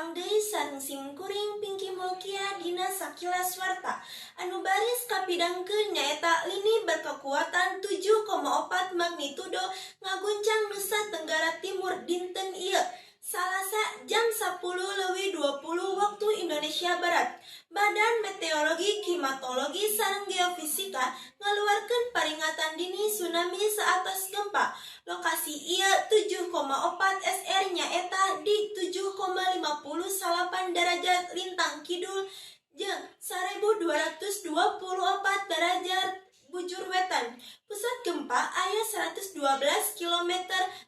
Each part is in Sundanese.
Tepang deui sareng sim kuring, Pingky Mulkia, dina Sakilas Warta. Anu baris kapidangkeun nyaeta lini berkekuatan 7,4 magnitudo ngaguncang Nusa Tenggara Timur dinten ieu, Salasa, jam 10.20 Waktu Indonesia Barat. Badan Meteorologi, Klimatologi sareng Geofisika ngaluarkeun paringatan dini tsunami saatos gempa. Lokasi ieu 7,4 SR nyaeta di 7,59 derajat lintang kidul jeung 1224 derajat bujur wetan. Pusat gempa aya 112 km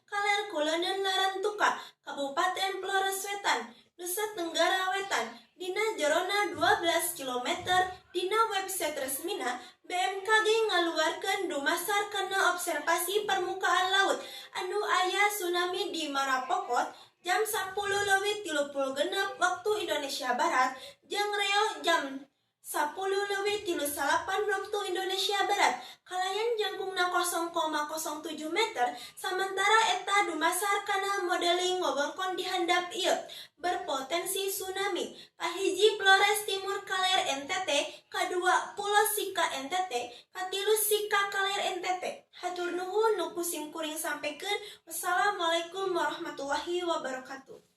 kaler kuloneun Larantuka, Kabupaten Flores Wetan, Nusa Tenggara Wetan. Dina jerona 12 km. Dina website resmina, BMKG ngaluarkeun dumasar kana observasi permukaan laut anu aya tsunami di Marapokot jam 10.36 Waktu Indonesia Barat jeung Reo jam 10.39 Waktu Indonesia Barat kalayan jangkungna 0,07 meter. Samantara eta dumasar kana modeling wewengkon di handap ieu berpotensi tsunami. Kahiji, Flores.